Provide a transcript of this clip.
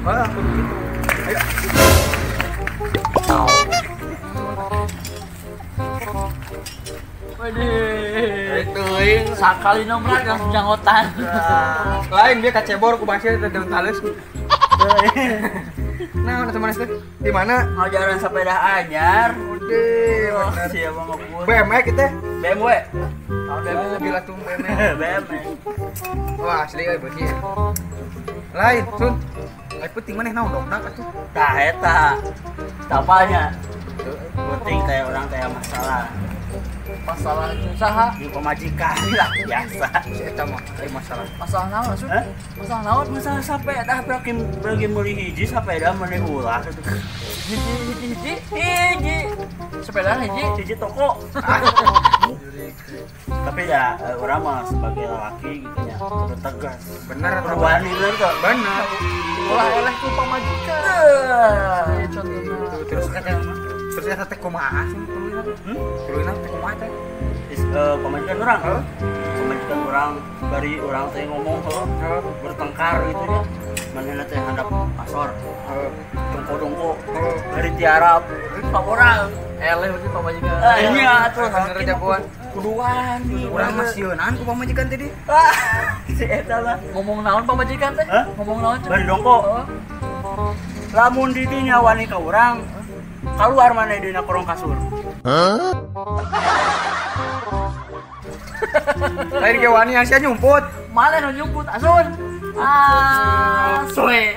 Wah, aku begitu. Ayo. Waduh. Teuing sakali nomor langsung janggotan. Lain dia kacebor ku basir daun talus. Nah, teman teh di mana? Ngajaran sepeda anyar. Udah, siapa ngepun? BMW kita. BMW. BMW gila tuh BMW. BMW. Wah, asli euy bersih. Lain, Sun. Ai penting maneh naon dok nak atuh. Tah eta. Tapanya. Penting kayak orang kayak masalah. Masalah usaha di pemajikan lah biasa. Si eta mah ai masalah. Masalah naon, Sun? Masalah naon? Masalah sepeda bagi meuli hiji sepeda meuni ulah atuh. Hiji hiji. Sepeda hiji hiji toko. Tapi ya orang mah sebagai lelaki gitu ya kudu tegas. Bener atau wani bener kok. Bener. Ulah eleh ku pamajikan. Terus terus eta teh kumaha sih tuluyna teh? Tuluyna teh kumaha teh? Pamajikan urang. Pamajikan urang bari urang teh ngomong heuh bertengkar gitu nya. Manehna teh handap asor. Dongko-dongko bari tiarap pak urang. Eleh berarti pamajikan. Iya atuh bener jagoan. Kuduan nih. Urang mah sieunan ku pamajikan tadi. Si eta lah. Ngomong naon pamajikan teh? Ngomong naon? Bari dongko. Lamun di dinya wani ka urang, kaluar maneh dina korong kasur. Lain ge wani sia nyumput. Maneh nu nyumput asun. Ah, soe.